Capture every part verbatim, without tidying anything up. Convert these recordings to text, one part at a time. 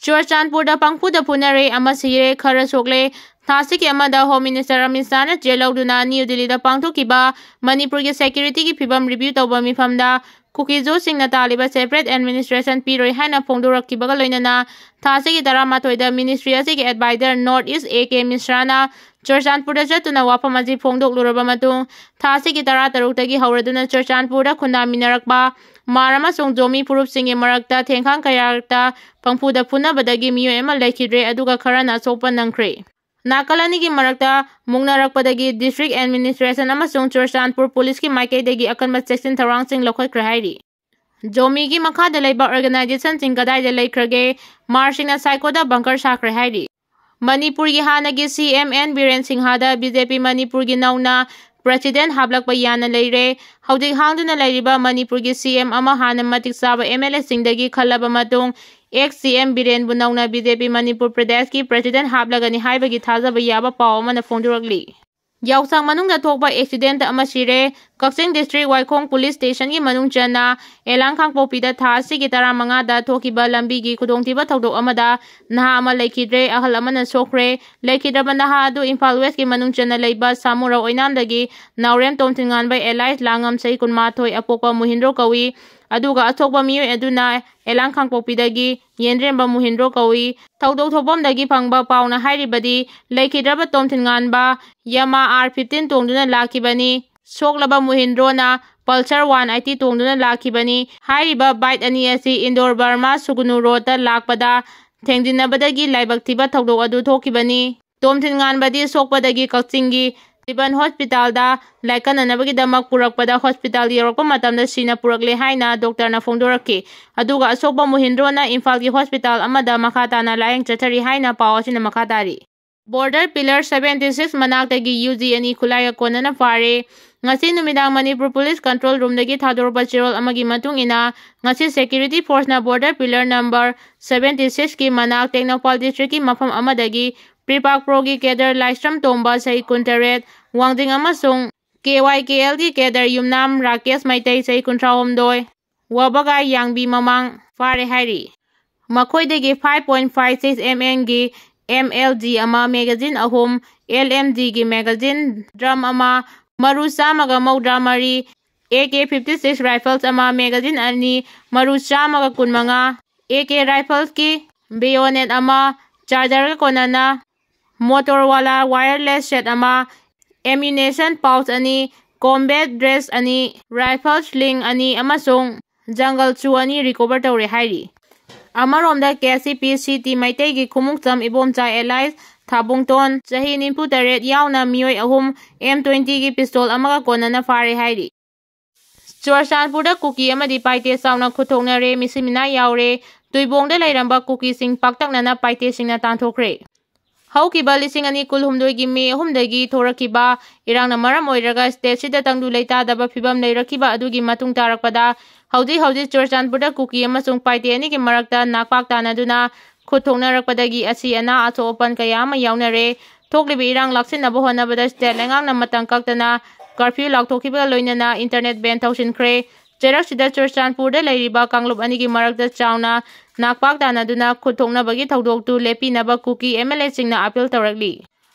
ꯆꯨꯔꯆꯥꯟꯄꯨꯔꯗ ꯄꯪꯐꯨꯗ ꯐꯨꯅꯔꯦ, ꯑꯃ ꯁꯤꯔꯦ, ꯈꯔ ꯁꯣꯛꯂꯦ꯫ ꯊꯥ ꯑꯁꯤꯒꯤ ꯑꯃꯗ Home Minister ꯑꯃꯤꯠ ꯁꯥꯍꯅ ꯆꯦꯜꯍꯧꯗꯨꯅ ꯅ꯭ꯌꯨ ꯗꯤꯜꯂꯤꯗ ꯄꯥꯡꯊꯣꯛꯈꯤꯕ ꯃꯅꯤꯄꯨꯔꯒꯤ securityꯒꯤ ꯐꯤꯕꯝ review ꯇꯧꯕ ꯃꯤꯐꯝꯗ ꯀꯨꯀꯤꯖꯣꯁꯤꯡꯅ ꯇꯥꯜꯂꯤꯕ separate administration ꯄꯤꯔꯣꯏ ꯍꯥꯏꯅ ꯐꯣꯡꯗꯣꯔꯛꯈꯤꯕꯒ ꯂꯣꯏꯅꯅ ꯊꯥ ꯑꯁꯤꯒꯤ ꯇꯔꯥꯃꯥꯊꯣꯏꯗ ministry ꯑꯁꯤꯒꯤ advisor North East A K ꯃꯤꯁ꯭ꯔꯥꯅ ꯆꯨꯔꯆꯥꯟꯄꯨꯔꯗ ꯆꯠꯇꯨꯅ ꯋꯥꯐꯝ ꯑꯁꯤ ꯐꯣꯡꯗꯣꯛꯂꯨꯔꯕ ꯃꯇꯨꯡ ꯊꯥ ꯑꯁꯤꯒꯤ ꯇꯔꯥꯇꯔꯨꯛꯇꯒꯤ ꯍꯧꯔꯗꯨꯅ ꯆꯨꯔꯆꯥꯟꯄꯨꯔꯗ ꯈꯨꯟꯗꯥꯃꯤꯟꯅꯔꯛꯄ ꯃꯥꯔ ꯑꯃꯁꯨꯡ ꯖꯣꯃꯤ ꯐꯨꯔꯨꯞꯁꯤꯡꯒꯤ ꯃꯔꯛꯇ ꯊꯦꯡꯈꯥꯡ ꯀꯌꯥꯔꯛꯇ ꯄꯪꯐꯨꯗ ꯐꯨꯅꯕꯗꯒꯤ ꯃꯤꯑꯣꯏ ꯑꯃ ꯂꯩꯈꯤꯗ꯭ꯔꯦ, ꯑꯗꯨꯒ ꯈꯔꯅ ꯑꯁꯣꯛꯄ ꯅꯪꯈ꯭ꯔꯦ꯫ ꯅꯥꯀꯜ ꯑꯅꯤꯒꯤ ꯃꯔꯛꯇ ꯃꯨꯛꯅꯔꯛꯄꯗꯒꯤ district administration ꯑꯃꯁꯨꯡ ꯆꯨꯔꯆꯥꯟꯄꯨꯔ policeꯀꯤ ꯃꯥꯏꯀꯩꯗꯒꯤ ꯑꯀꯟꯕ ꯆꯦꯛꯁꯤꯟ ꯊꯧꯔꯥꯡꯁꯤꯡ ꯂꯧꯈꯠꯈ꯭ꯔꯦ ꯍꯥꯏꯔꯤ꯫ ꯖꯣꯃꯤꯒꯤ ꯃꯈꯥꯗ ꯂꯩꯕ organizationꯁꯤꯡ ꯀꯗꯥꯏꯗ ꯂꯩꯈ꯭ꯔꯒꯦ? ꯃꯥꯔꯁꯤꯡꯅ ꯁꯥꯏꯀꯣꯗ bunker ꯁꯥꯈ꯭ꯔꯦ ꯍꯥꯏꯔꯤ꯫ ꯃꯅꯤꯄꯨꯔꯒꯤ ꯍꯥꯟꯅꯒꯤ C M N Biren ꯁꯤꯡꯍꯗ B J P ꯃꯅꯤꯄꯨꯔꯒꯤ ꯅꯧꯅ president ꯍꯥꯞꯂꯛꯄ ꯌꯥꯅ ꯂꯩꯔꯦ꯫ ꯍꯧꯖꯤꯛ ꯍꯥꯡꯗꯨꯅ ꯂꯩꯔꯤꯕ ꯃꯅꯤꯄꯨꯔꯒꯤ C M ꯑꯃ ꯍꯥꯟꯅ ꯃꯇꯤꯛ ꯆꯥꯕ M L Aꯁꯤꯡꯗꯒꯤ ꯈꯜꯂꯕ ꯃꯇꯨꯡ, ex C M ꯕꯤꯔꯦꯟꯕꯨ ꯅꯧꯅ B J P ꯃꯅꯤꯄꯨꯔ ꯄ꯭ꯔꯗꯦꯁꯀꯤ president ꯍꯥꯞꯂꯒꯅꯤ ꯍꯥꯏꯕꯒꯤ ꯊꯥꯖꯕ ꯌꯥꯕ ꯄꯥꯎ ꯑꯃꯅ ꯐꯣꯡꯗꯣꯔꯛꯂꯤ꯫ ꯌꯥꯎꯁꯪ ꯃꯅꯨꯡꯗ ꯊꯣꯛꯄ accident ꯑꯃ ꯁꯤꯔꯦ꯫ ꯀꯛꯆꯤꯡ district ꯋꯥꯏꯈꯣꯡ police stationꯒꯤ ꯃꯅꯨꯡ ꯆꯟꯅ ꯑꯦꯂꯥꯡ ꯀꯥꯡꯄꯣꯛꯄꯤꯗ ꯊꯥ ꯑꯁꯤꯒꯤ ꯇꯔꯥꯃꯉꯥꯗ ꯊꯣꯛꯈꯤꯕ ꯂꯝꯕꯤꯒꯤ ꯈꯨꯗꯣꯡꯊꯤꯕ ꯊꯧꯗꯣꯛ ꯑꯃꯗ ꯅꯍꯥ ꯑꯃ ꯂꯩꯈꯤꯗ꯭ꯔꯦ, ꯑꯍꯜ ꯑꯃꯅ ꯁꯣꯛꯈ꯭ꯔꯦ꯫ ꯂꯩꯈꯤꯗ꯭ꯔꯕ ꯅꯍꯥ ꯑꯗꯨ ꯏꯝꯐꯥꯜ Westꯀꯤ ꯃꯅꯨꯡ ꯆꯟꯅ ꯂꯩꯕ ꯁꯥꯃꯨꯔꯧ ꯑꯣꯏꯅꯥꯝꯗꯒꯤ ꯅꯥꯎꯔꯦꯝ ꯇꯣꯝꯊꯤꯟꯉꯥꯟꯕ alias ꯂꯥꯡꯉꯝ ꯆꯍꯤ ꯀꯨꯟꯃꯥꯊꯣꯏ, ꯑꯄꯣꯛꯄ ꯃꯨꯍꯤꯟꯗ꯭ꯔꯣ ꯀꯧꯏ꯫ ꯑꯗꯨꯒ ꯑꯁꯣꯛꯄ ꯃꯤꯑꯣꯏ ꯑꯗꯨꯅ ꯑꯦꯂꯥꯡ ꯀꯥꯡꯄꯣꯛꯄꯤꯗꯒꯤ ꯌꯦꯟꯗ꯭ꯔꯦꯝꯕ ꯃꯨꯍꯤꯟꯗ꯭ꯔꯣ ꯀꯧꯏ꯫ ꯊꯧꯗꯣꯛ ꯊꯣꯛꯐꯝꯗꯒꯤ ꯐꯪꯕ ꯄꯥꯎꯅ ꯍꯥꯏꯔꯤꯕꯗꯤ, ꯂꯩꯈꯤꯗ꯭ꯔꯕ ꯇꯣꯝꯊꯤꯟꯉꯥꯟꯕ Yamaha R fifteen ꯇꯣꯡꯗꯨꯅ ꯂꯥꯛꯈꯤꯕꯅꯤ꯫ ꯁꯣꯛꯂꯕ ꯃꯨꯍꯤꯟꯗ꯭ꯔꯣꯅ Pulsar one eighty ꯇꯣꯡꯗꯨꯅ ꯂꯥꯛꯈꯤꯕꯅꯤ꯫ ꯍꯥꯏꯔꯤꯕ bike ꯑꯅꯤ ꯑꯁꯤ ꯏꯟꯗꯣꯔ ꯕꯔꯃꯥ ꯁꯨꯒꯨꯅꯨ roadꯇ ꯂꯥꯛꯄꯗ ꯊꯦꯡꯖꯤꯟꯅꯕꯗꯒꯤ ꯂꯥꯏꯕꯛ ꯊꯤꯕ ꯊꯧꯗꯣꯛ ꯑꯗꯨ ꯊꯣꯛꯈꯤꯕꯅꯤ꯫ ꯇꯣꯝꯊꯤꯟꯉꯥꯟꯕꯗꯤ ꯁꯣꯛꯄꯗꯒꯤ ꯀꯛꯆꯤꯡꯒꯤ ꯖꯤꯕꯟ hospitalꯗ ꯂꯥꯏꯀꯠꯅꯅꯕꯒꯤꯗꯃꯛ ꯄꯨꯔꯛꯄꯗ hospital ꯌꯧꯔꯛꯄ ꯃꯇꯝꯗ ꯁꯤꯅ ꯄꯨꯔꯛꯂꯦ ꯍꯥꯏꯅ doctorꯅ ꯐꯣꯡꯗꯣꯔꯛꯈꯤ꯫ ꯑꯗꯨꯒ ꯑꯁꯣꯛꯄ ꯃꯨꯍꯤꯟꯗ꯭ꯔꯣꯅ ꯏꯝꯐꯥꯜꯒꯤ hospital ꯑꯃꯗ ꯃꯈꯥ ꯇꯥꯅ ꯂꯥꯌꯦꯡ ꯆꯠꯊꯔꯤ ꯍꯥꯏꯅ ꯄꯥꯎ ꯑꯁꯤꯅ ꯃꯈꯥ ꯇꯥꯔꯤ꯫ Border Pillar seventy six ꯃꯅꯥꯛꯇꯒꯤ U G ꯑꯅꯤ ꯈꯨꯠꯂꯥꯏꯒ ꯀꯣꯟꯅꯅ ꯐꯥꯔꯦ꯫ ꯉꯁꯤ ꯅꯨꯃꯤꯗꯥꯡ ꯃꯅꯤꯄꯨꯔ Police Control Roomꯗꯒꯤ ꯊꯥꯗꯣꯔꯛꯄ ꯆꯦꯔꯣꯜ ꯑꯃꯒꯤ ꯃꯇꯨꯡ ꯏꯟꯅ, ꯉꯁꯤ security forceꯅ Border Pillar number seventy sixꯀꯤ ꯃꯅꯥꯛ ꯇꯦꯡꯅꯧꯄꯥꯜ districtꯀꯤ ꯃꯐꯝ ꯑꯃꯗꯒꯤ PREPAK Proꯒꯤ cadre ꯂꯥꯏꯁ꯭ꯔꯝ ꯇꯣꯝꯕ, ꯆꯍꯤ ꯀꯨꯟꯇꯔꯦꯠ, ꯋꯥꯡꯖꯤꯡ, ꯑꯃꯁꯨꯡ K Y K Lꯒꯤ cadre ꯌꯨꯝꯅꯥꯝ ꯔꯥꯀꯦꯁ ꯃꯩꯇꯩ, ꯆꯍꯤ ꯀꯨꯟꯊ꯭ꯔꯥꯍꯨꯝꯗꯣꯏ, ꯋꯥꯕꯒꯥꯏ, ꯌꯥꯡꯕꯤ ꯃꯃꯥꯡ, ꯐꯥꯔꯦ ꯍꯥꯏꯔꯤ꯫ ꯃꯈꯣꯏꯗꯒꯤ five point five six M Mꯒꯤ M L G ꯑꯃ, magazine ꯑꯍꯨꯝ, L M Gꯒꯤ magazine drum ꯑꯃ, ꯃꯔꯨ ꯆꯥꯝꯃꯒ ꯃꯧꯗ꯭ꯔꯥ ꯃꯔꯤ, A K fifty six rifles ꯑꯃ, magazine ꯑꯅꯤ, ꯃꯔꯨ ꯆꯥꯝꯃꯒ ꯀꯨꯟꯃꯉꯥ, A K riflesꯀꯤ bayonet ꯑꯃ, chargerꯒ ꯀꯣꯟꯅꯅ Motorola wireless set ꯑꯃ, ammunition pouch ꯑꯅꯤ, combat dress ꯑꯅꯤ, rifle sling ꯑꯅꯤ ꯑꯃꯁꯨꯡ jungle shoe ꯑꯅꯤ recover ꯇꯧꯔꯦ ꯍꯥꯏꯔꯤ꯫ ꯑꯃꯔꯣꯝꯗ, K C P C T ꯃꯩꯇꯩꯒꯤ ꯈꯨꯃꯨꯛꯆꯝ ꯏꯕꯣꯝꯆꯥ alias ꯊꯥꯕꯨꯡꯇꯣꯟ, ꯆꯍꯤ ꯅꯤꯐꯨ ꯇꯔꯦꯠ ꯌꯥꯎꯅ ꯃꯤꯑꯣꯏ ꯑꯍꯨꯝ M twentyꯒꯤ pistol ꯑꯃꯒ ꯀꯣꯟꯅꯅ ꯐꯥꯔꯦ ꯍꯥꯏꯔꯤ꯫ ꯆꯨꯔꯆꯥꯟꯄꯨꯔꯗ ꯀꯨꯀꯤ ꯑꯃꯗꯤ ꯄꯥꯏꯇꯦ ꯆꯥꯎꯅ ꯈꯨꯠꯊꯣꯛꯅꯔꯦ, ꯃꯤꯁꯤ ꯃꯤꯅꯥ ꯌꯥꯎꯔꯦ꯫ ꯇꯨꯏꯕꯣꯡꯗ ꯂꯩꯔꯝꯕ ꯀꯨꯀꯤꯁꯤꯡ ꯄꯥꯛꯇꯛꯅꯅ ꯄꯥꯏꯇꯦꯁꯤꯡꯅ ꯇꯥꯟꯊꯣꯛꯈ꯭ꯔꯦ꯫ ꯍꯧꯈꯤꯕ ꯂꯤꯁꯤꯡ ꯑꯅꯤ ꯀꯨꯟꯍꯨꯝꯗꯣꯏꯒꯤ May ꯑꯍꯨꯝꯗꯒꯤ ꯊꯣꯔꯛꯈꯤꯕ ꯏꯔꯥꯡꯅ ꯃꯔꯝ ꯑꯣꯏꯔꯒ stateꯁꯤꯗ ꯇꯪꯗꯨ ꯂꯩꯇꯥꯗꯕ ꯐꯤꯕꯝ ꯂꯩꯔꯛꯈꯤꯕ ꯑꯗꯨꯒꯤ ꯃꯇꯨꯡ ꯇꯥꯔꯛꯄꯗ ꯍꯧꯖꯤꯛ ꯍꯧꯖꯤꯛ ꯆꯨꯔꯆꯥꯟꯄꯨꯔꯗ ꯀꯨꯀꯤ ꯑꯃꯁꯨꯡ ꯄꯥꯏꯇꯦ ꯑꯅꯤꯒꯤ ꯃꯔꯛꯇ ꯅꯥꯛꯄꯥꯛ ꯇꯥꯅꯗꯨꯅ ꯈꯨꯠ ꯊꯣꯛꯅꯔꯛꯄꯗꯒꯤ ꯑꯁꯤ ꯑꯅꯥ ꯑꯁꯣꯛ ꯑꯄꯟ ꯀꯌꯥ ꯑꯃ ꯌꯥꯎꯅꯔꯦ꯫ ꯊꯣꯛꯂꯤꯕ ꯏꯔꯥꯡ ꯂꯥꯛꯁꯤꯟꯅꯕ ꯍꯣꯠꯅꯕꯗ state ꯂꯩꯉꯥꯛꯅ ꯃꯇꯝ ꯀꯛꯇꯅ curfew ꯂꯥꯎꯊꯣꯛꯈꯤꯕꯒ ꯂꯣꯏꯅꯅ internet ban ꯇꯧꯁꯤꯟꯈ꯭ꯔꯦ꯫ ꯆꯩꯔꯛꯁꯤꯗ ꯆꯨꯔꯆꯥꯟꯄꯨꯔꯗ ꯂꯩꯔꯤꯕ ꯀꯥꯡꯂꯨꯞ ꯑꯅꯤꯒꯤ ꯃꯔꯛꯇ ꯆꯥꯎꯅ ꯅꯥꯛꯄꯥꯛ ꯇꯥꯅꯗꯨꯅ ꯈꯨꯠ ꯊꯣꯛꯅꯕꯒꯤ ꯊꯧꯗꯣꯛꯇꯨ ꯂꯦꯞꯄꯤꯅꯕ ꯀꯨꯀꯤ MLAꯁꯤꯡꯅ appeal ꯇꯧꯔꯛꯂꯤ꯫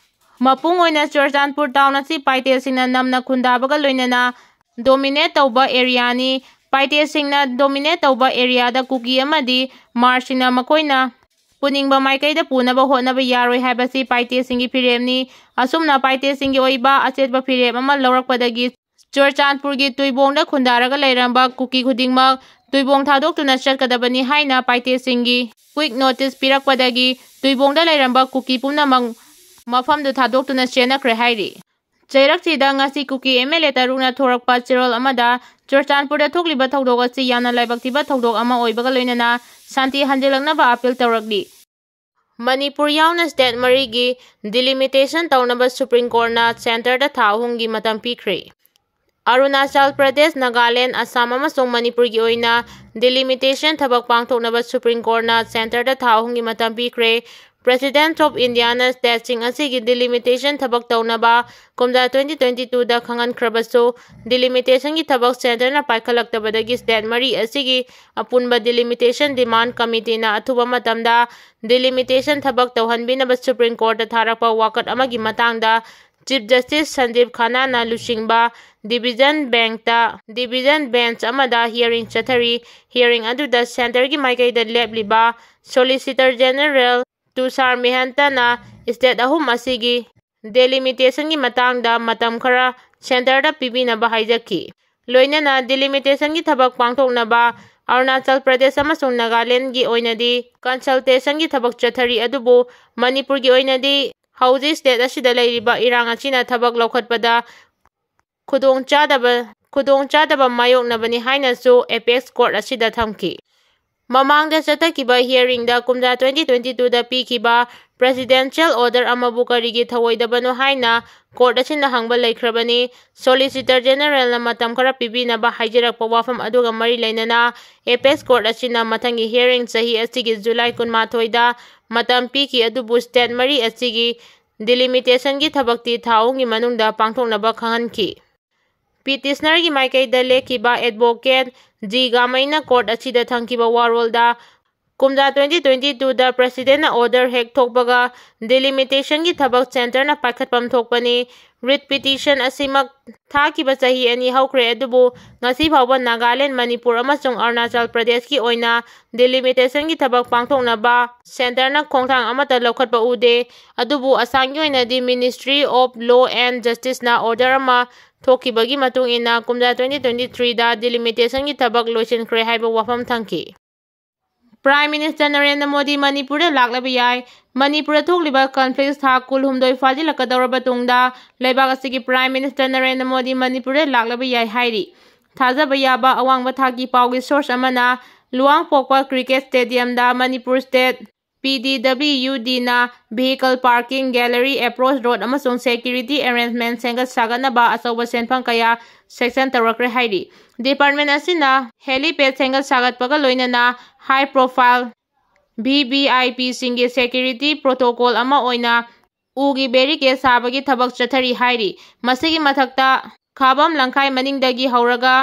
ꯃꯄꯨꯡ ꯑꯣꯏꯅ ꯆꯨꯔꯆꯥꯟꯄꯨꯔ town ꯑꯁꯤ ꯄꯥꯏꯇꯦꯁꯤꯡꯅ ꯅꯝꯅ ꯈꯨꯟꯗꯥꯕꯒ ꯂꯣꯏꯅꯅ dominate ꯇꯧꯕ areaꯅꯤ꯫ ꯄꯥꯏꯇꯦꯁꯤꯡꯅ dominate ꯇꯧꯕ areaꯗ ꯀꯨꯀꯤ ꯑꯃꯗꯤ ꯃꯥꯔꯁꯤꯡꯅ ꯃꯈꯣꯏꯅ ꯄꯨꯅꯤꯡꯕ ꯃꯥꯏꯀꯩꯗ ꯄꯨꯅꯕ ꯍꯣꯠꯅꯕ ꯌꯥꯔꯣꯏ ꯍꯥꯏꯕꯁꯤ ꯄꯥꯏꯇꯦꯁꯤꯡꯒꯤ ꯐꯤꯔꯦꯞꯅꯤ꯫ ꯑꯁꯨꯝꯅ ꯄꯥꯏꯇꯦꯁꯤꯡꯒꯤ ꯑꯣꯏꯕ ꯑꯆꯦꯠꯄ ꯐꯤꯔꯦꯞ ꯑꯃ ꯂꯧꯔꯛꯄꯗꯒꯤ ꯆꯨꯔꯆꯥꯟꯄꯨꯔꯒꯤ ꯇꯨꯏꯕꯣꯡꯗ ꯈꯨꯟꯗꯥꯔꯒ ꯂꯩꯔꯝꯕ ꯀꯨꯀꯤ ꯈꯨꯗꯤꯡꯃꯛ ꯇꯨꯏꯕꯣꯡ ꯊꯥꯗꯣꯛꯇꯨꯅ ꯆꯠꯀꯗꯕꯅꯤ ꯍꯥꯏꯅ ꯄꯥꯏꯇꯦꯁꯤꯡꯒꯤ quick notice ꯄꯤꯔꯛꯄꯗꯒꯤ ꯇꯨꯏꯕꯣꯡꯗ ꯂꯩꯔꯝꯕ ꯀꯨꯀꯤ ꯄꯨꯝꯅꯃꯛ ꯃꯐꯝꯗꯨ ꯊꯥꯗꯣꯛꯇꯨꯅ ꯆꯦꯟꯅꯈ꯭ꯔꯦ ꯍꯥꯏꯔꯤ꯫ ꯆꯩꯔꯛꯁꯤꯗ ꯉꯁꯤ ꯀꯨꯀꯤ MLA ꯇꯔꯨꯛꯅ ꯊꯣꯔꯛꯄ ꯆꯦꯔꯣꯜ ꯑꯃꯗ ꯆꯨꯔꯆꯥꯟꯄꯨꯔꯗ ꯊꯣꯛꯂꯤꯕ ꯊꯧꯗꯣꯛ ꯑꯁꯤ ꯌꯥꯝꯅ ꯂꯥꯏꯕꯛ ꯊꯤꯕ ꯊꯧꯗꯣꯛ ꯑꯃ ꯑꯣꯏꯕꯒ ꯂꯣꯏꯅꯅ ꯁꯥꯟꯇꯤ ꯍꯟꯖꯤꯜꯂꯛꯅꯕ appeal ꯇꯧꯔꯛꯂꯤ꯫ ꯃꯅꯤꯄꯨꯔ ꯌꯥꯎꯅ state ꯃꯔꯤꯒꯤ delimitation ꯇꯧꯅꯕ Supreme Courtꯅ centreꯗ ꯊꯥ ꯑꯍꯨꯝꯒꯤ ꯃꯇꯝ ꯄꯤꯈ꯭ꯔꯦ꯫ ꯑꯔꯨꯅꯥꯆꯜ ꯄ꯭ꯔꯗꯦꯁ, ꯅꯥꯒꯥꯂꯦꯟ, ꯑꯁꯥꯝ ꯑꯃꯁꯨꯡ ꯃꯅꯤꯄꯨꯔꯒꯤ ꯑꯣꯏꯅ delimitation ꯊꯕꯛ ꯄꯥꯡꯊꯣꯛꯅꯕ Supreme Courtꯅ centreꯗ ꯊꯥ ꯑꯍꯨꯝꯒꯤ ꯃꯇꯝ ꯄꯤꯈ꯭ꯔꯦ꯫ President of Indiaꯅ stateꯁꯤꯡ ꯑꯁꯤꯒꯤ delimitation ꯊꯕꯛ ꯇꯧꯅꯕ ꯀꯨꯝꯖꯥ twenty twenty twoꯗ ꯈꯪꯍꯟꯈ꯭ꯔꯕꯁꯨ, delimitationꯒꯤ ꯊꯕꯛ centreꯅ ꯄꯥꯏꯈꯠꯂꯛꯇꯕꯗꯒꯤ state ꯃꯔꯤ ꯑꯁꯤꯒꯤ ꯑꯄꯨꯟꯕ delimitation demand committeeꯅ ꯑꯊꯨꯕ ꯃꯇꯝꯗ delimitation ꯊꯕꯛ ꯇꯧꯍꯟꯕꯤꯅꯕ Supreme Courtꯇ ꯊꯥꯔꯛꯄ ꯋꯥꯀꯠ ꯑꯃꯒꯤ ꯃꯇꯥꯡꯗ Chief Justice Sanjeev Khannaꯅ ꯂꯨꯆꯤꯡꯕ division benchꯇ, division bench ꯑꯃꯗ hearing ꯆꯠꯊꯔꯤ꯫ Hearing ꯑꯗꯨꯗ centreꯒꯤ ꯃꯥꯏꯀꯩꯗ ꯂꯦꯞꯂꯤꯕ Solicitor General ꯇꯨꯁꯥꯔ ꯃꯦꯍꯟꯇꯅ state ꯑꯍꯨꯝ ꯑꯁꯤꯒꯤ delimitationꯒꯤ ꯃꯇꯥꯡꯗ ꯃꯇꯝ ꯈꯔ centreꯗ ꯄꯤꯕꯤꯅꯕ ꯍꯥꯏꯖꯈꯤ꯫ ꯂꯣꯏꯅꯅ delimitationꯒꯤ ꯊꯕꯛ ꯄꯥꯡꯊꯣꯛꯅꯕ ꯑꯔꯨꯅꯥꯆꯜ ꯄ꯭ꯔꯗꯦꯁ ꯑꯃꯁꯨꯡ ꯅꯥꯒꯥꯂꯦꯟꯗꯒꯤ ꯑꯣꯏꯅꯗꯤ consultationꯒꯤ ꯊꯕꯛ ꯆꯠꯊꯔꯤ, ꯑꯗꯨꯕꯨ ꯃꯅꯤꯄꯨꯔꯒꯤ ꯑꯣꯏꯅꯗꯤ ꯍꯧꯖꯤꯛ state ꯑꯁꯤꯗ ꯂꯩꯔꯤꯕ ꯏꯔꯥꯡ ꯑꯁꯤꯅ ꯊꯕꯛ ꯂꯧꯈꯠꯄꯗ ꯈꯨꯗꯣꯡꯆꯥꯗꯕ, ꯈꯨꯗꯣꯡꯆꯥꯗꯕ ꯃꯥꯌꯣꯛꯅꯕꯅꯤ ꯍꯥꯏꯅꯁꯨ apex court ꯑꯁꯤꯗ ꯊꯝꯈꯤ꯫ ꯃꯃꯥꯡꯗ ꯆꯠꯊꯈꯤꯕ hearingꯗ ꯀꯨꯝꯖꯥ twenty twenty twoꯗ ꯄꯤꯈꯤꯕ presidential order ꯑꯃꯕꯨ ꯀꯔꯤꯒꯤ ꯊꯧꯑꯣꯏꯗꯕꯅꯣ ꯍꯥꯏꯅ court ꯑꯁꯤꯅ ꯍꯪꯕ ꯂꯩꯈ꯭ꯔꯕꯅꯤ꯫ Solicitor Generalꯅ ꯃꯇꯝ ꯈꯔ ꯄꯤꯕꯤꯅꯕ ꯍꯥꯏꯖꯔꯛꯄ ꯋꯥꯐꯝ ꯑꯗꯨꯒ ꯃꯔꯤ ꯂꯩꯅꯅ apex court ꯑꯁꯤꯅ ꯃꯊꯪꯒꯤ hearing ꯆꯍꯤ ꯑꯁꯤꯒꯤ July ꯀꯨꯟꯃꯥꯊꯣꯏꯗ ꯃꯇꯝ ꯄꯤꯈꯤ, ꯑꯗꯨꯕꯨ state ꯃꯔꯤ ꯑꯁꯤꯒꯤ delimitationꯒꯤ ꯊꯕꯛꯇꯤ ꯊꯥ ꯑꯍꯨꯝꯒꯤ ꯃꯅꯨꯡꯗ ꯄꯥꯡꯊꯣꯛꯅꯕ ꯈꯪꯍꯟꯈꯤ꯫ Petitionerꯒꯤ ꯃꯥꯏꯀꯩꯗ ꯂꯦꯞꯈꯤꯕ advocate ꯖꯤ ꯒꯥꯃꯩꯅ court ꯑꯁꯤꯗ ꯊꯝꯈꯤꯕ ꯋꯥꯔꯣꯜꯗ, ꯀꯨꯝꯖꯥ twenty twenty twoꯗ presidentꯅ order ꯍꯦꯛ ꯊꯣꯛꯄꯒ delimitationꯒꯤ ꯊꯕꯛ centreꯅ ꯄꯥꯏꯈꯠꯐꯝ ꯊꯣꯛꯄꯅꯤ꯫ Writ petition ꯑꯁꯤꯃꯛ ꯊꯥꯈꯤꯕ ꯆꯍꯤ ꯑꯅꯤ ꯍꯧꯈ꯭ꯔꯦ, ꯑꯗꯨꯕꯨ ꯉꯁꯤ ꯐꯥꯎꯕ ꯅꯥꯒꯥꯂꯦꯟ, ꯃꯅꯤꯄꯨꯔ ꯑꯃꯁꯨꯡ ꯑꯔꯨꯅꯥꯆꯜ ꯄ꯭ꯔꯗꯦꯁꯀꯤ ꯑꯣꯏꯅ delimitationꯒꯤ ꯊꯕꯛ ꯄꯥꯡꯊꯣꯛꯅꯕ centreꯅ ꯈꯣꯡꯊꯥꯡ ꯑꯃꯠꯇ ꯂꯧꯈꯠꯄ ꯎꯗꯦ꯫ ꯑꯗꯨꯕꯨ ꯑꯁꯥꯝꯒꯤ ꯑꯣꯏꯅꯗꯤ Ministry of Law and Justiceꯅ order ꯑꯃ ꯊꯣꯛꯈꯤꯕꯒꯤ ꯃꯇꯨꯡ ꯏꯟꯅ ꯀꯨꯝꯖꯥ twenty twenty threeꯗ delimitationꯒꯤ ꯊꯕꯛ ꯂꯣꯏꯁꯤꯟꯈ꯭ꯔꯦ ꯍꯥꯏꯕ ꯋꯥꯐꯝ ꯊꯝꯈꯤ꯫ Prime Minister ꯅꯔꯦꯟꯗ꯭ꯔ ꯃꯣꯗꯤ ꯃꯅꯤꯄꯨꯔꯗ ꯂꯥꯛꯂꯕ ꯌꯥꯏ꯫ ꯃꯅꯤꯄꯨꯔꯗ ꯊꯣꯛꯂꯤꯕ conflict ꯊꯥ ꯀꯨꯟꯍꯨꯝꯗꯣꯏ ꯐꯥꯖꯤꯜꯂꯛꯀꯗꯧꯔꯕ ꯇꯨꯡꯗ ꯂꯩꯕꯥꯛ ꯑꯁꯤꯒꯤ Prime Minister ꯅꯔꯦꯟꯗ꯭ꯔ ꯃꯣꯗꯤ ꯃꯅꯤꯄꯨꯔꯗ ꯂꯥꯛꯂꯕ ꯌꯥꯏ ꯍꯥꯏꯔꯤ꯫ ꯊꯥꯖꯕ ꯌꯥꯕ ꯑꯋꯥꯡꯕ ꯊꯥꯛꯀꯤ ꯄꯥꯎꯒꯤ source ꯑꯃꯅ ꯂꯨꯋꯥꯡꯄꯣꯛꯄ Cricket Stadiumꯗ Manipur State P D W D ꯅ vehicle parking, gallery, approach road ꯑꯃꯁꯨꯡ security arrangement ꯁꯦꯝꯒꯠ ꯁꯥꯒꯠꯅꯕ ꯑꯆꯧꯕ ꯁꯦꯟꯐꯝ ꯀꯌꯥ sanction ꯇꯧꯔꯛꯈ꯭ꯔꯦ ꯍꯥꯏꯔꯤ꯫ Department ꯑꯁꯤꯅ helipad ꯁꯦꯝꯒꯠ ꯁꯥꯒꯠꯄꯒ ꯂꯣꯏꯅꯅ high profile ꯚꯤ ꯚꯤ ꯑꯥꯏ ꯄꯤꯁꯤꯡꯒꯤ ꯁꯦꯀ꯭ꯌꯨꯔꯤꯇꯤ ꯄ꯭ꯔꯣꯇꯣꯀꯣꯜ ꯑꯃ ꯑꯣꯏꯅ ꯎꯒꯤ ꯕꯦꯔꯤꯀꯦꯗ ꯁꯥꯕꯒꯤ ꯊꯕꯛ ꯆꯠꯊꯔꯤ ꯍꯥꯏꯔꯤ꯫ ꯃꯁꯤꯒꯤ ꯃꯊꯛꯇ ꯈꯥꯕꯝ ꯂꯝꯈꯥꯏ ꯃꯅꯤꯡꯗꯒꯤ ꯍꯧꯔꯒ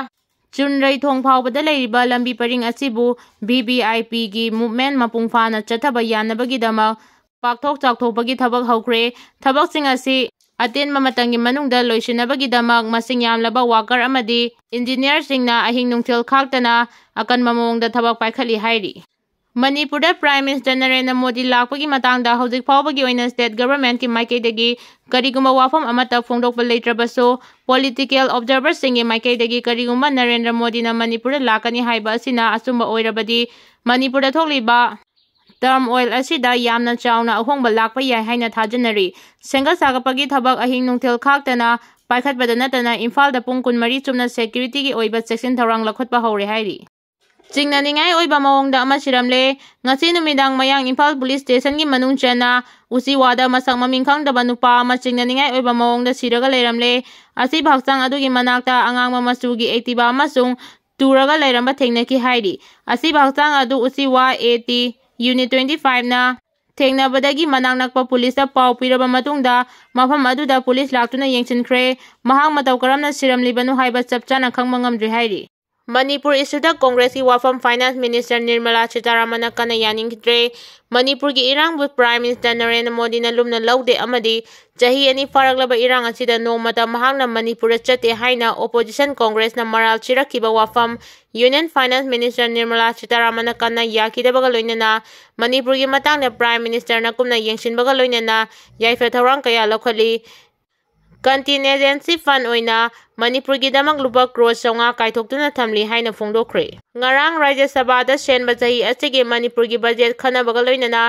ꯆꯨꯟꯔꯩ ꯊꯣꯡ ꯐꯥꯎꯕꯗ ꯂꯩꯔꯤꯕ ꯂꯝꯕꯤ ꯄꯔꯤꯡ ꯑꯁꯤꯕꯨ ꯚꯤ ꯚꯤ ꯑꯥꯏ ꯄꯤꯒꯤ ꯃꯨꯚꯃꯦꯟ ꯃꯄꯨꯡ ꯐꯥꯅ ꯆꯠꯊꯕ ꯌꯥꯅꯕꯒꯤꯗꯃꯛ ꯄꯥꯛꯊꯣꯛ ꯆꯥꯎꯊꯣꯛꯄꯒꯤ ꯊꯕꯛ ꯍꯧꯈ꯭ꯔꯦ꯫ ꯊꯕꯛꯁꯤꯡ ꯑꯁꯤ ꯑꯇꯦꯟꯕ ꯃꯇꯝꯒꯤ ꯃꯅꯨꯡꯗ ꯂꯣꯏꯁꯤꯟꯅꯕꯒꯤꯗꯃꯛ ꯃꯁꯤꯡ ꯌꯥꯝꯂꯕ ꯋꯥꯀꯔ ꯑꯃꯗꯤ ꯏꯟꯖꯤꯅꯤꯌꯔꯁꯤꯡꯅ ꯑꯍꯤꯡ ꯅꯨꯡꯊꯤꯜ ꯈꯥꯛꯇꯅ ꯑꯀꯟꯕ ꯃꯑꯣꯡꯗ ꯊꯕꯛ ꯄꯥꯏꯈꯠꯂꯤ ꯍꯥꯏꯔꯤ꯫ ꯃꯅꯤꯄꯨꯔꯗ ꯄ꯭ꯔꯥꯏꯝ ꯃꯤꯅꯤꯁꯇꯔ ꯅꯔꯦꯟꯗ꯭ꯔ ꯃꯣꯗꯤ ꯂꯥꯛꯄꯒꯤ ꯃꯇꯥꯡꯗ ꯍꯧꯖꯤꯛ ꯐꯥꯎꯕꯒꯤ ꯑꯣꯏꯅ ꯁ꯭ꯇꯦꯠ ꯒꯚꯔꯟꯃꯦꯟꯠꯀꯤ ꯃꯥꯏꯀꯩꯗꯒꯤ ꯀꯔꯤꯒꯨꯝꯕ ꯋꯥꯐꯝ ꯑꯃꯠꯇ ꯐꯣꯡꯗꯣꯛꯄ ꯂꯩꯇ꯭ꯔꯕꯁꯨ, ꯄꯣꯂꯤꯇꯤꯀꯦꯜ ꯑꯣꯕꯖꯔꯚꯔꯁꯤꯡꯒꯤ ꯃꯥꯏꯀꯩꯗꯒꯤ ꯀꯔꯤꯒꯨꯝꯕ ꯅꯔꯦꯟꯗ꯭ꯔ ꯃꯣꯗꯤꯅ ꯃꯅꯤꯄꯨꯔꯗ ꯂꯥꯛꯀꯅꯤ ꯍꯥꯏꯕ ꯑꯁꯤꯅ ꯑꯆꯨꯝꯕ ꯑꯣꯏꯔꯕꯗꯤ, ꯃꯅꯤꯄꯨꯔꯗ ꯊꯣꯛꯂꯤꯕ ꯇꯔꯃꯣꯏꯜ ꯑꯁꯤꯗ ꯌꯥꯝꯅ ꯆꯥꯎꯅ ꯑꯍꯣꯡꯕ ꯂꯥꯛꯄ ꯌꯥꯏ ꯍꯥꯏꯅ ꯊꯥꯖꯅꯔꯤ꯫ ꯁꯦꯝꯒꯠ ꯁꯥꯒꯠꯄꯒꯤ ꯊꯕꯛ ꯑꯍꯤꯡ ꯅꯨꯡꯊꯤꯜ ꯈꯥꯛꯇꯅ ꯄꯥꯏꯈꯠꯄꯗ ꯅꯠꯇꯅ ꯏꯝꯐꯥꯜꯗ ꯄꯨꯡ ꯀꯨꯟꯃꯔꯤ ꯆꯨꯞꯅ ꯁꯦꯀ꯭ꯌꯨꯔꯤꯇꯤꯒꯤ ꯑꯣꯏꯕ ꯆꯦꯛꯁꯤꯟ ꯊꯧꯔꯥꯡ ꯂꯧꯈꯠꯄ ꯍꯧꯔꯦ ꯍꯥꯏꯔꯤ꯫ ꯆꯤꯡꯅꯅꯤꯡꯉꯥꯏ ꯑꯣꯏꯕ ꯃꯑꯣꯡꯗ ꯑꯃ ꯁꯤꯔꯝꯂꯦ꯫ ꯉꯁꯤ ꯅꯨꯃꯤꯗꯥꯡ ꯃꯌꯥꯡ ꯏꯝꯐꯥꯜ ꯄꯨꯂꯤꯁ ꯁ꯭ꯇꯦꯁꯟꯒꯤ ꯃꯅꯨꯡ ꯆꯟꯅ ꯎꯆꯤꯋꯥꯗ ꯃꯁꯛ ꯃꯃꯤꯡ ꯈꯪꯗꯕ ꯅꯨꯄꯥ ꯑꯃ ꯆꯤꯡꯅꯅꯤꯡꯉꯥꯏ ꯑꯣꯏꯕ ꯃꯑꯣꯡꯗ ꯁꯤꯔꯒ ꯂꯩꯔꯝꯂꯦ꯫ ꯑꯁꯤꯕ ꯍꯛꯆꯥꯡ ꯑꯗꯨꯒꯤ ꯃꯅꯥꯛꯇ ꯑꯉꯥꯡꯕ ꯃꯆꯨꯒꯤ ꯑꯦꯛꯇꯤꯚꯥ ꯑꯃꯁꯨꯡ ꯇꯨꯔꯒ ꯂꯩꯔꯝꯕ ꯊꯦꯡꯅꯈꯤ ꯍꯥꯏꯔꯤ꯫ ꯑꯁꯤꯕ ꯍꯛꯆꯥꯡ ꯑꯗꯨ ꯎꯆꯤꯋꯥ ꯑꯦ ꯇꯤ ꯌꯨꯅꯤꯠ ꯇ꯭ꯋꯦꯟꯇꯤ ꯐꯥꯏꯚꯅ ꯊꯦꯡꯅꯕꯗꯒꯤ ꯃꯅꯥꯛ ꯅꯛꯄ ꯄꯨꯂꯤꯁꯇ ꯄꯥꯎ ꯄꯤꯔꯕ ꯃꯇꯨꯡꯗ ꯃꯐꯝ ꯑꯗꯨꯗ ꯄꯨꯂꯤꯁ ꯂꯥꯛꯇꯨꯅ ꯌꯦꯡꯁꯤꯟꯈ꯭ꯔꯦ꯫ ꯃꯍꯥꯛ ꯃꯇꯧ ꯀꯔꯝꯅ ꯁꯤꯔꯝꯂꯤꯕꯅꯣ ꯍꯥꯏꯕ ꯆꯞ ꯆꯥꯅ ꯈꯪꯕ ꯉꯝꯗ꯭ꯔꯤ ꯍꯥꯏꯔꯤ꯫ ꯃꯅꯤꯄꯨꯔ ꯏꯁꯨꯗ ꯀꯣꯡꯒ꯭ꯔꯦꯁꯀꯤ ꯋꯥꯐꯝ ꯐꯥꯏꯅꯥꯟꯁ ꯃꯤꯅꯤꯁꯇꯔ ꯅꯤꯔꯃꯂꯥ ꯁꯤꯇꯥꯔꯥꯃꯟꯅ ꯀꯟꯅ ꯌꯥꯅꯤꯡꯈꯤꯗ꯭ꯔꯦ꯫ ꯃꯅꯤꯄꯨꯔꯒꯤ ꯏꯔꯥꯡꯕꯨ ꯄ꯭ꯔꯥꯏꯝ ꯃꯤꯅꯤꯁꯇꯔ ꯅꯔꯦꯟꯗ꯭ꯔ ꯃꯣꯗꯤꯅ ꯂꯨꯝꯅ ꯂꯧꯗꯦ ꯑꯃꯗꯤ ꯆꯍꯤ ꯑꯅꯤ ꯐꯥꯔꯛꯂꯕ ꯏꯔꯥꯡ ꯑꯁꯤꯗ ꯅꯣꯡꯃꯇ ꯃꯍꯥꯛꯅ ꯃꯅꯤꯄꯨꯔꯗ ꯆꯠꯇꯦ ꯍꯥꯏꯅ ꯑꯣꯄꯣꯖꯤꯁꯟ ꯀꯣꯡꯒ꯭ꯔꯦꯁꯅ ꯃꯔꯥꯜ ꯁꯤꯔꯛꯈꯤꯕ ꯋꯥꯐꯝ ꯌꯨꯅꯤꯌꯟ ꯐꯥꯏꯅꯥꯟꯁ ꯃꯤꯅꯤꯁꯇꯔ ꯅꯤꯔꯃꯂꯥ ꯁꯤꯇꯥꯔꯥꯃꯟꯅ ꯀꯟꯅ ꯌꯥꯈꯤꯗꯕꯒ ꯂꯣꯏꯅꯅ ꯃꯅꯤꯄꯨꯔꯒꯤ ꯃꯇꯥꯡꯗ ꯄ꯭ꯔꯥꯏꯝ ꯃꯤꯅꯤꯁꯇꯔꯅ ꯀꯨꯞꯅ ꯌꯦꯡꯁꯤꯟꯕꯒ ꯂꯣꯏꯅꯅ ꯌꯥꯏꯐ ꯊꯧꯔꯥꯡ ꯀꯌꯥ ꯂꯧꯈꯠꯂꯤ꯫ ꯀꯟꯇꯤꯟꯖꯦꯟꯁꯤ ꯐꯟꯗ ꯑꯣꯏꯅ ꯃꯅꯤꯄꯨꯔꯒꯤꯗꯃꯛ ꯂꯨꯄꯥ ꯀ꯭ꯔꯣꯔ ꯆꯥꯝꯃꯉꯥ ꯀꯥꯏꯊꯣꯛꯇꯨꯅ ꯊꯝꯂꯤ ꯍꯥꯏꯅ ꯐꯣꯡꯗꯣꯛꯈ꯭ꯔꯦ꯫ ꯉꯔꯥꯡ ꯔꯥꯖ꯭ꯌ ꯁꯚꯥꯗ ꯁꯦꯝꯕ ꯆꯍꯤ ꯑꯁꯤꯒꯤ ꯃꯅꯤꯄꯨꯔꯒꯤ ꯕꯖꯦꯠ ꯈꯟꯅꯕꯒ ꯂꯣꯏꯅꯅ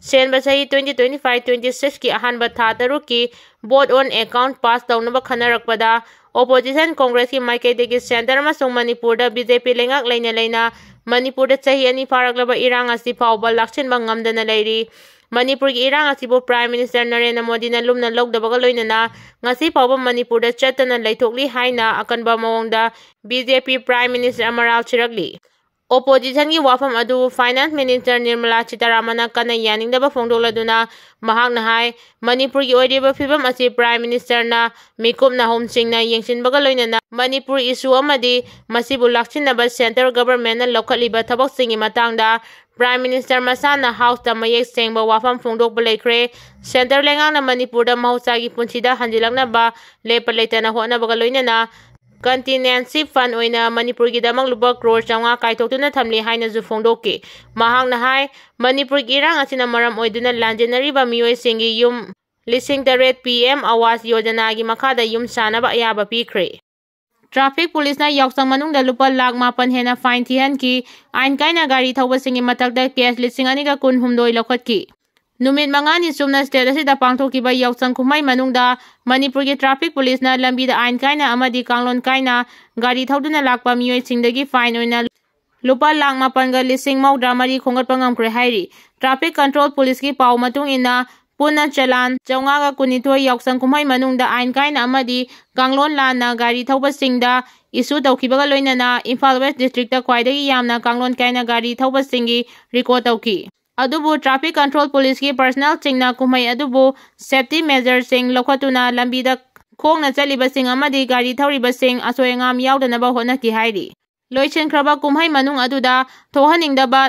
ꯁꯦꯝꯕ ꯆꯍꯤ twenty twenty-five twenty-six ꯀꯤ ꯑꯍꯥꯟꯕ ꯊꯥ ꯇꯔꯨꯛꯀꯤ vote on account pass ꯇꯧꯅꯕ ꯈꯟꯅꯔꯛꯄꯗ, ꯑꯣꯄꯣꯖꯤꯁꯟ ꯀꯣꯡꯒ꯭ꯔꯦꯁꯀꯤ ꯃꯥꯏꯀꯩꯗꯒꯤ ꯁꯦꯟꯇꯔ ꯑꯃꯁꯨꯡ ꯃꯅꯤꯄꯨꯔꯗ ꯕꯤ ꯖꯦ ꯄꯤ ꯂꯩꯉꯥꯛ ꯂꯩꯅ ꯂꯩꯅ ꯃꯅꯤꯄꯨꯔꯗ ꯆꯍꯤ ꯑꯅꯤ ꯐꯥꯔꯛꯂꯕ ꯏꯔꯥꯡ ꯑꯁꯤ ꯐꯥꯎꯕ ꯂꯥꯛꯁꯤꯟꯕ ꯉꯝꯗꯅ ꯂꯩꯔꯤ꯫ ꯃꯅꯤꯄꯨꯔꯒꯤ ꯏꯔꯥꯡ ꯑꯁꯤꯕꯨ ꯄ꯭ꯔꯥꯏꯝ ꯃꯤꯅꯤꯁꯇꯔ ꯅꯔꯦꯟꯗ꯭ꯔ ꯃꯣꯗꯤꯅ ꯂꯨꯝꯅ ꯂꯧꯗꯕꯒ ꯂꯣꯏꯅꯅ ꯉꯁꯤ ꯐꯥꯎꯕ ꯃꯅꯤꯄꯨꯔꯗ ꯆꯠꯇꯅ ꯂꯩꯊꯣꯛꯂꯤ ꯍꯥꯏꯅ ꯑꯀꯟꯕ ꯃꯑꯣꯡꯗ ꯕꯤ ꯖꯦ ꯄꯤ ꯄ꯭ꯔꯥꯏꯝ ꯃꯤꯅꯤꯁꯇꯔ ꯃꯔꯥꯜ ꯁꯤꯔꯛꯂꯤ꯫ Oppositionꯒꯤ ꯋꯥꯐꯝ ꯑꯗꯨ Finance Minister Nirmala Sitharamanꯅ ꯀꯟꯅ ꯌꯥꯅꯤꯡꯗꯕ ꯐꯣꯡꯗꯣꯛꯂꯗꯨꯅ ꯃꯍꯥꯛꯅ ꯍꯥꯏ, ꯃꯅꯤꯄꯨꯔꯒꯤ ꯑꯣꯏꯔꯤꯕ ꯐꯤꯕꯝ ꯑꯁꯤ Prime Ministerꯅ ꯃꯤꯀꯨꯞ ꯅꯥꯍꯨꯝꯁꯤꯡꯅ ꯌꯦꯡꯁꯤꯟꯕꯒ ꯂꯣꯏꯅꯅ ꯃꯅꯤꯄꯨꯔ issue ꯑꯃꯗꯤ ꯃꯁꯤꯕꯨ ꯂꯥꯛꯁꯤꯟꯅꯕ Central Governmentꯅ ꯂꯧꯈꯠꯂꯤꯕ ꯊꯕꯛꯁꯤꯡꯒꯤ ꯃꯇꯥꯡꯗ Prime Minister ꯃꯁꯥꯅ Houseꯇ ꯃꯌꯦꯛ ꯁꯦꯡꯕ ꯋꯥꯐꯝ ꯐꯣꯡꯗꯣꯛꯄ ꯂꯩꯈ꯭ꯔꯦ꯫ Centre ꯂꯩꯉꯥꯛꯅ ꯃꯅꯤꯄꯨꯔꯗ ꯃꯍꯧꯁꯥꯒꯤ ꯄꯨꯟꯁꯤꯗ ꯍꯟꯖꯤꯜꯂꯛꯅꯕ ꯂꯦꯞꯄ ꯂꯩꯇꯅ ꯍꯣꯠꯅꯕꯒ ꯂꯣꯏꯅꯅ contingency fund ꯑꯣꯏꯅ ꯃꯅꯤꯄꯨꯔꯒꯤꯗꯃꯛ ꯂꯨꯄꯥ ꯀ꯭ꯔꯣꯔ ꯆꯥꯝꯃꯉꯥ ꯀꯥꯏꯊꯣꯛꯇꯨꯅ ꯊꯝꯂꯤ ꯍꯥꯏꯅꯁꯨ ꯐꯣꯡꯗꯣꯛꯈꯤ꯫ ꯃꯍꯥꯛꯅ ꯍꯥꯏ, ꯃꯅꯤꯄꯨꯔꯒꯤ ꯏꯔꯥꯡ ꯑꯁꯤꯅ ꯃꯔꯝ ꯑꯣꯏꯗꯨꯅ ꯂꯥꯟꯖꯦꯟꯅꯔꯤꯕ ꯃꯤꯑꯣꯏꯁꯤꯡꯒꯤ ꯌꯨꯝ ꯂꯤꯁꯤꯡ ꯇꯔꯦꯠ P M Awas Yojanagi ꯃꯈꯥꯗ ꯌꯨꯝ ꯁꯥꯅꯕ ꯑꯌꯥꯕ ꯄꯤꯈ꯭ꯔꯦ꯫ Traffic Policeꯅ ꯌꯥꯎꯁꯪ ꯃꯅꯨꯡꯗ ꯂꯨꯄꯥ ꯂꯥꯈ ꯃꯥꯄꯟ ꯍꯦꯟꯅ fine ꯊꯤꯍꯟꯈꯤ꯫ ꯑꯥꯏꯟ ꯀꯥꯏꯅ ꯒꯥꯔꯤ ꯊꯧꯕꯁꯤꯡꯒꯤ ꯃꯊꯛꯇ case ꯂꯤꯁꯤꯡ ꯑꯅꯤꯒ ꯀꯨꯟꯍꯨꯝꯗꯣꯏ ꯂꯧꯈꯠꯈꯤ꯫ ꯅꯨꯃꯤꯠ ꯃꯉꯥꯅꯤ ꯆꯨꯞꯅ state ꯑꯁꯤꯗ ꯄꯥꯡꯊꯣꯛꯈꯤꯕ ꯌꯥꯎꯁꯪ ꯀꯨꯝꯍꯩ ꯃꯅꯨꯡꯗ ꯃꯅꯤꯄꯨꯔꯒꯤ Traffic Policeꯅ ꯂꯝꯕꯤꯗ ꯑꯥꯏꯟ ꯀꯥꯏꯅ ꯑꯃꯗꯤ ꯀꯥꯡꯂꯣꯟ ꯀꯥꯏꯅ ꯒꯥꯔꯤ ꯊꯧꯗꯨꯅ ꯂꯥꯛꯄ ꯃꯤꯑꯣꯏꯁꯤꯡꯗꯒꯤ fine ꯑꯣꯏꯅ ꯂꯨꯄꯥ ꯂꯥꯈ ꯃꯥꯄꯟꯒ ꯂꯤꯁꯤꯡ ꯃꯧꯗ꯭ꯔꯥ ꯃꯔꯤ ꯈꯣꯝꯒꯠꯄ ꯉꯝꯈ꯭ꯔꯦ ꯍꯥꯏꯔꯤ꯫ Traffic Control Policeꯀꯤ ꯄꯥꯎ ꯃꯇꯨꯡ ꯏꯟꯅ, ꯄꯨꯟꯅ ꯆꯂꯥꯟ ꯆꯥꯝꯃꯉꯥꯒ ꯀꯨꯟꯅꯤꯊꯣꯏ ꯌꯥꯎꯁꯪ ꯀꯨꯝꯍꯩ ꯃꯅꯨꯡꯗ ꯑꯥꯏꯟ ꯀꯥꯏꯅ ꯑꯃꯗꯤ ꯀꯥꯡꯂꯣꯟ ꯂꯥꯟꯅ ꯒꯥꯔꯤ ꯊꯧꯕꯁꯤꯡꯗ issue ꯇꯧꯈꯤꯕꯒ ꯂꯣꯏꯅꯅ ꯏꯝꯐꯥꯜ West Districtꯇ ꯈ꯭ꯋꯥꯏꯗꯒꯤ ꯌꯥꯝꯅ ꯀꯥꯡꯂꯣꯟ ꯀꯥꯏꯅ ꯒꯥꯔꯤ ꯊꯧꯕꯁꯤꯡꯒꯤ record ꯇꯧꯈꯤ꯫ ꯑꯗꯨꯕꯨ Traffic Control Policeꯀꯤ personnelꯁꯤꯡꯅ ꯀꯨꯝꯍꯩ ꯑꯗꯨꯕꯨ safety measureꯁꯤꯡ ꯂꯧꯈꯠꯇꯨꯅ ꯂꯝꯕꯤꯗ ꯈꯣꯡꯅ ꯆꯠꯂꯤꯕꯁꯤꯡ ꯑꯃꯗꯤ ꯒꯥꯔꯤ ꯊꯧꯔꯤꯕꯁꯤꯡ ꯑꯁꯣꯏ ꯑꯉꯥꯝ ꯌꯥꯎꯗꯅꯕ ꯍꯣꯠꯅꯈꯤ ꯍꯥꯏꯔꯤ꯫ ꯂꯣꯏꯁꯤꯟꯈ꯭ꯔꯕ ꯀꯨꯝꯍꯩ ꯃꯅꯨꯡ ꯑꯗꯨꯗ ꯊꯣꯛꯍꯟꯅꯤꯡꯗꯕ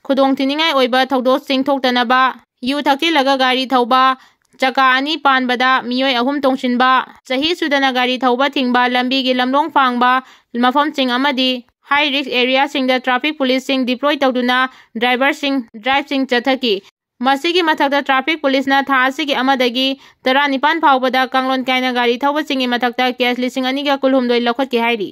ꯈꯨꯗꯣꯡꯊꯤꯅꯤꯡꯉꯥꯏ ꯑꯣꯏꯕ ꯊꯧꯗꯣꯛꯁꯤꯡ ꯊꯣꯛꯇꯅꯕ, ꯌꯨ ꯊꯛꯆꯤꯜꯂꯒ ꯒꯥꯔꯤ ꯊꯧꯕ, ꯆꯀꯥ ꯑꯅꯤ ꯄꯥꯟꯕꯗ ꯃꯤꯑꯣꯏ ꯑꯍꯨꯝ ꯇꯣꯡꯁꯤꯟꯕ, ꯆꯍꯤ ꯁꯨꯗꯅ ꯒꯥꯔꯤ ꯊꯧꯕ ꯊꯤꯡꯕ, ꯂꯝꯕꯤꯒꯤ ꯂꯝꯂꯣꯡ ꯐꯥꯡꯕ ꯃꯐꯝꯁꯤꯡ ꯑꯃꯗꯤ high risk areaꯁꯤꯡꯗ Traffic Policeꯁꯤꯡ deploy ꯇꯧꯗꯨꯅ driverꯁꯤꯡ driveꯁꯤꯡ ꯆꯠꯊꯈꯤ꯫ ꯃꯁꯤꯒꯤ ꯃꯊꯛꯇ Traffic Policeꯅ ꯊꯥ ꯑꯁꯤꯒꯤ ꯑꯃꯗꯒꯤ ꯇꯔꯥꯅꯤꯄꯥꯟ ꯐꯥꯎꯕꯗ ꯀꯥꯡꯂꯣꯟ ꯀꯥꯏꯅ ꯒꯥꯔꯤ ꯊꯧꯕꯁꯤꯡꯒꯤ ꯃꯊꯛꯇ case ꯂꯤꯁꯤꯡ ꯑꯅꯤꯒ ꯀꯨꯟꯍꯨꯝꯗꯣꯏ ꯂꯧꯈꯠꯈꯤ ꯍꯥꯏꯔꯤ꯫